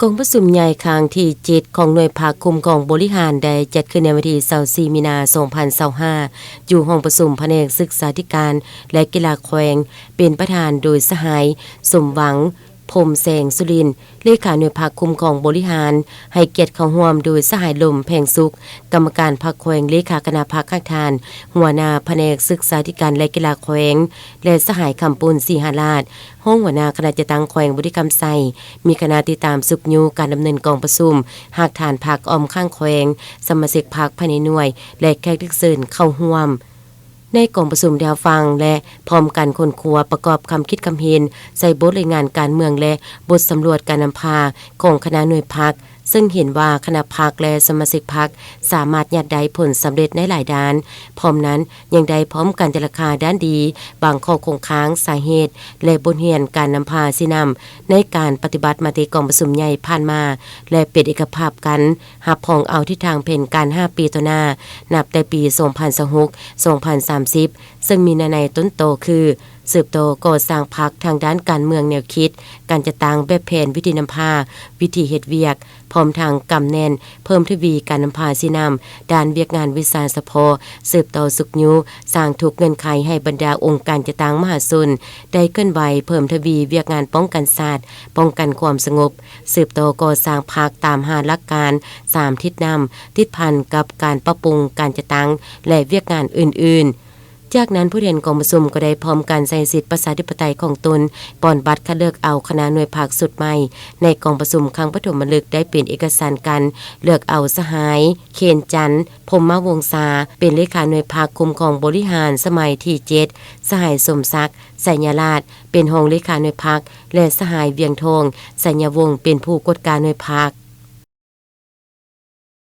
ກອງປະຊຸມໃຫຍ່ຄັ້ງທີເຈັດຂອງໜ່ວຍພັກຄຸ້ມຄອງບໍລິຫານ ໄດ້ຈັດຂຶ້ນໃນວັນທີຊາວສີ່ ມີນາ ສອງພັນຊາວຫ້າ ຢູ່ຫ້ອງປະຊຸມພະແນກສຶກສາທິການ ແລະ ກິລາແຂວງ, ເປັນປະທານໂດຍສະຫາຍ ສົມຫວັງ ພົມແສງສຸລິນ ເລຂາໜ່ວຍພັກຄຸ້ມຄອງບໍລິຫານ, ໃຫ້ກຽດເຂົ້າຮ່ວມໂດຍສະຫາຍ ລົມ ແພງສຸກ ກຳມະການພັກແຂວງ, ເລຂາຄະນະພັກຮາກຖານ, ຫົວໜ້າພະແນກສຶກສາທິການ ແລະ ກິລາແຂວງ ແລະ ສະຫາຍ ຄຳປຸນ ສີຫະລາດ ຮອງຫົວໜ້າຄະນະຈັດຕັ້ງແຂວງບໍລິຄຳໄຊ, ມີຄະນະຕິດຕາມຊຸກຍູ້ການດຳເນີນກອງປະຊຸມຮາກຖານພັກອ້ອມຂ້າງແຂວງ, ສະມາຊິກພັກພາຍໃນໜ່ວຍ ແລະ ແຂກຖືກເຊີນເຂົ້າຮ່ວມ. ໃນກອງປະຊຸມໄດ້ຮັບຟັງ ແລະ ພ້ອມກັນຄົ້ນຄວ້າປະກອບຄຳຄິດຄຳເຫັນໃສ່ບົດລາຍງານການເມືອງ ແລະ ບົດສຳຫຼວດການນຳພາຂອງຄະນະໜ່ວຍພັກ, ເຊິ່ງເຫັນວ່າຄະນະພັກ ແລະ ສະມາຊິກພັກສາມາດຍາດໄດ້ຜົນສຳເລັດໃນຫຼາຍດ້ານ. ພ້ອມນັ້ນ, ຍັງໄດ້ພ້ອມກັນຕີລາຄາດ້ານດີ, ບາງຂໍ້ຄົງຄ້າງ, ສາເຫດ ແລະ ບົດຮຽນການນຳພາຊີ້ນຳໃນການປະຕິບັດມະຕິກອງປະຊຸມໃຫຍ່ຜ່ານມາ ແລະ ເປັນເອກະພາບກັນ ຮັບຮອງເອົາທິດທາງແຜນການຫ້າປີຕໍ່ໜ້າ ນັບແຕ່ປີສອງພັນຊາວຫົກ ສອງພັນສາມສິບ ເຊິ່ງມີເນື້ອໃນຕົ້ນຕໍຄື ສືບຕໍ່ກໍ່ສ້າງພັກທາງດ້ານການເມືອງແນວຄິດ, ການຈັດຕັ້ງແບບແຜນ, ວິທີນຳພາ, ວິທີເຮັດວຽກ, ພ້ອມທັງກຳແໜ້ນເພີ່ມທະວີການນຳພາຊີ້ນຳດ້ານວຽກງານວິຊາສະເພາະ, ສືບຕໍ່ຊຸກຍູ້ສ້າງທຸກເງື່ອນໄຂໃຫ້ບັນດາອົງການຈັດຕັ້ງມະຫາຊົນໄດ້ເຄື່ອນໄຫວເພີ່ມທະວີວຽກງານປ້ອງກັນຊາດ, ປ້ອງກັນຄວາມສະຫງົບ, ສືບຕໍ່ກໍ່ສ້າງພັກຕາມຫ້າຫຼັກການ, ສາມທິດນຳ, ຕິດພັນກັບການປັບປຸງການຈັດຕັ້ງ ແລະ ວຽກງານອື່ນໆ. ຈາກນັ້ນ, ຜູ້ແທນກອງປະຊຸມກໍໄດ້ພ້ອມກັນໃຊ້ສິດປະຊາທິປະໄຕຂອງຕົນ, ປ່ອນບັດຄັດເລືອກເອົາຄະນະໜ່ວຍພັກຊຸດໃໝ່. ໃນກອງປະຊຸມຄັ້ງປະຖົມມະລຶກໄດ້ເປັນເອກະສັນກັນເລືອກເອົາສະຫາຍ ເຄນຈັນ ພົມມະວົງສາ ເປັນເລຂາໜ່ວຍພັກຄຸ້ມຄອງບໍລິຫານສະໄໝທີເຈັດ, ສະຫາຍ ສົມສັກ ໄຊຍະລາດ ເປັນຮອງເລຂາໜ່ວຍພັກ ແລະ ສະຫາຍ ວຽງທອງ ໄຊຍະວົງ ເປັນຜູ້ກວດກາໜ່ວຍພັກ.